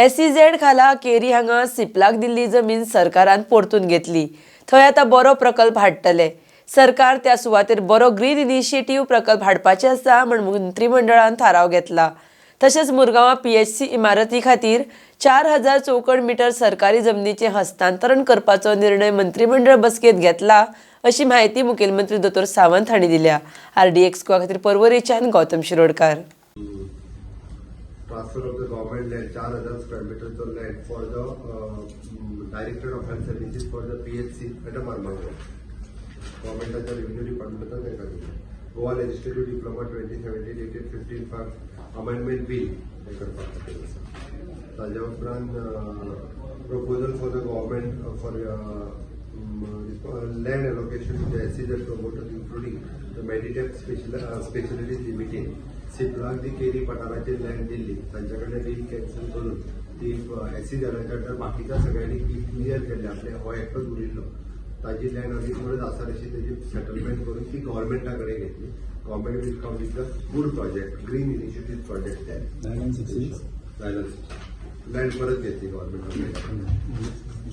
SEZ खाला केरी हांगा सिपलाक दिल्ली जमीन सरकारान परतून घेतली. थंय आतां बरो प्रकल्प हाडटले. सरकार त्या सुवातेर बरो ग्रीन इनिशिएटीव प्रकल्प हाडपाचे आसा म्हण मंत्रीमंडळान थाराव घेतला. तशेंच मुरगांवां पीएचसी इमारती खातीर 4000 चौखण मिटर सरकारी जमनीचें हस्तांतरण करपाचो निर्णय मंत्रीमंडळ बसकेंत घेतला, अशी म्हायती मुखेलमंत्री दोतोर सावंत हांणी दिल्या. आरडीएक्स गोवा खातीर पर्वरेच्यान Gautam Shirodkar. Transfer of the government land, 4000 square meters of land for the Director of Health Services for the PHC at a Marmagao. गव्हर्नमेंटाच्या revenue डिपार्टमेंटान तांकां दिलें. Goa Legislative Diploma 2017 dated 15/5 amendment bill हें करपा खातीर आसा. ताज्या उपरांत proposal for the government for land allocation to the SEZ promoters, including the Meditech Specialities Limited. सिप्लाक ती केरी पठाराचेर लँड दिल्ली, तांच्या कडल्यान डील कॅन्सल करून ती एसईझेडाच्या अंडर बाकीच्या सगळ्यांनी क्लियर केल्ले. आपले हो एकटोच उरिल्लो, ताजी लँड अदीक परत आसा अशी तेजी सेटलमेंट करून ती गव्हर्मेंटा कडेन घेतली. Government will come with the good project, green initiative project. 9 and 6. Land परत घेतली गव्हर्मेंटा.